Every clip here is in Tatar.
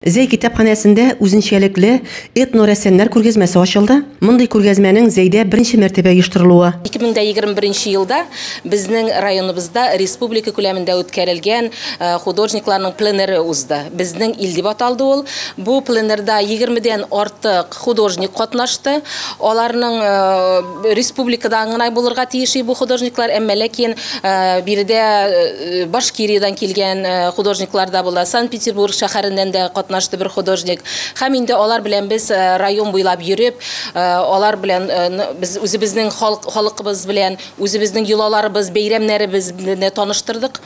Зәй китапханәсендә үзенчәлекле этнорәссамнар күргәзмәсе ачылды. Мондый күргәзмәнең Зәйдә беренче мәртәбә оештырылуы. 2021 елда безнең районыбызда республика күләмендә үткәрелгән художникларның пленэры узды. Безнең ил дип аталды ул. Бу пленэрда 20дән артык художник катнашты. Аларның республикадан гына булырга тиеш бу художниклар, әмма ләкин биредә Башкириядән килгән художниклар да була, Санкт-Петербург шәһәреннән дә катнашты бер художник. Һәм инде алар белән без район буйлап йөреп, алар белән без үзебезнең халкыбыз белән, үзебезнең йолаларыбыз, бәйрәмнәребез белән таныштырдык.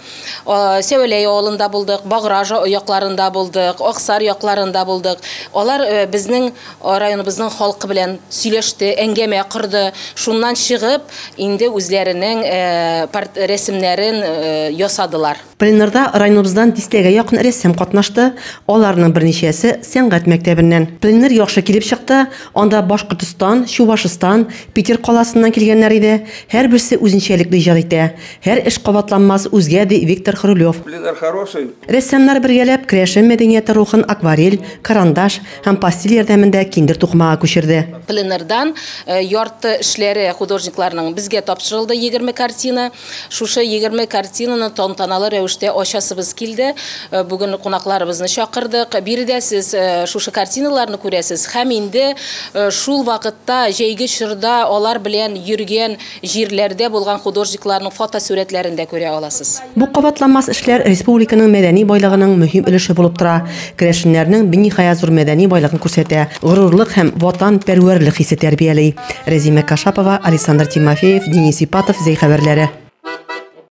Сәвәләй авылында булдык, Баграж якларында булдык, Аксар якларында булдык. Алар безнең районыбызның халкы белән сөйләште, әңгәмә корды. Шуннан чыгып, инде үзләренең рәсемнәрен ясадылар. Пленэрда районыбыздан дистәгә якын рәссам катнашты, аларның берничәсе сәнгать мәктәбеннән. Пленэр яхшы килеп чыкты, анда Башкортостан, Чувашстан, Питер каласыннан килгәннәр иде. Һәрберсе үзенчәлекле иҗат итә. Һәр эш кабатланмас, үзгә, ди Виктор Хрулев. Пленэр хороший. Рәссамнар бергәләп керәшен мәдәнияте рухын акварель, карандаш һәм пастиль ярдәмендә киндер тукымага күчерде. Пленэрдан ярты эшләре художникларның безгә тапшырылды, 20 картина. Шушы 20 картинаны тантаналы рәвештә ачасыбыз килде. Бүген кунакларыбызны чакырдык. Биредә сез шушы картиналарны күрәсез. Һәм инде шул вакытта җәйге чорда алар белән йөргән җирләрдә булган художникларның фотосурәтләрен дә күрә аласыз. Бу кабатланмас эшләр республиканың мәдәни байлыгының мөһим өлеше булып тора. Керәшеннәрнең биниһая зур мәдәни байлыгын күрсәтә, горурлык һәм ватан пәрвәрлек хисе тәрбияли. Рәзимә Кашапова, Александр Тимофеев, Денис Ипатов, Зәй хәбәрләре.